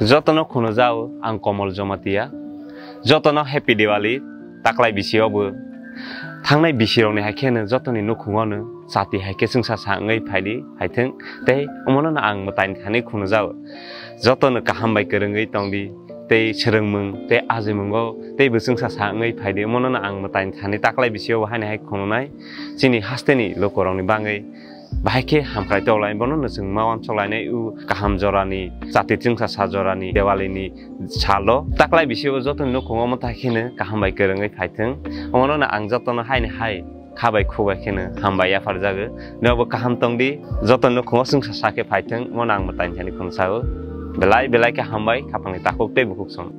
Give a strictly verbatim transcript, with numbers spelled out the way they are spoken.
Jotono khunujao ang Komol Jomatia. Jotono Happy Diwali, taklai bisio bo. Thangnai bisirokni hai kheno jotoni nukhungo no chati hai khe chwngsa sa wngwi phaidi, hai thwng tei omono no ang mwtaini thani khunujao. Jotono kaham bai kwrwngwi tongdi, tei swrwngmung tei ajimungo tei bo chwngsa sa wngwi phaidi, omono no ang mwtaini thani taklai bisio bo haini hai khununai chini hasteni lukurokni bangwi. Bahai khe hamkrai toklai, bono no chwng ma uansuk lainai, u kaham jorani, chati chwngsa sa jorani, Diwalini salo. Taklai bisio jotoni nukhungo omo tai kheno kaham bai kwrwngwi phaithwng. Omono no ang jotono haini hai kha bai khu bai kheno hambai yapharjago. Nobo kaham tongdi, jotoni nukhungo chwngsa sa khe phaithwng, omono ang mwtaini thani khunujao. Belai belai khe hambai, khapangni takhuk tei bukhuk song.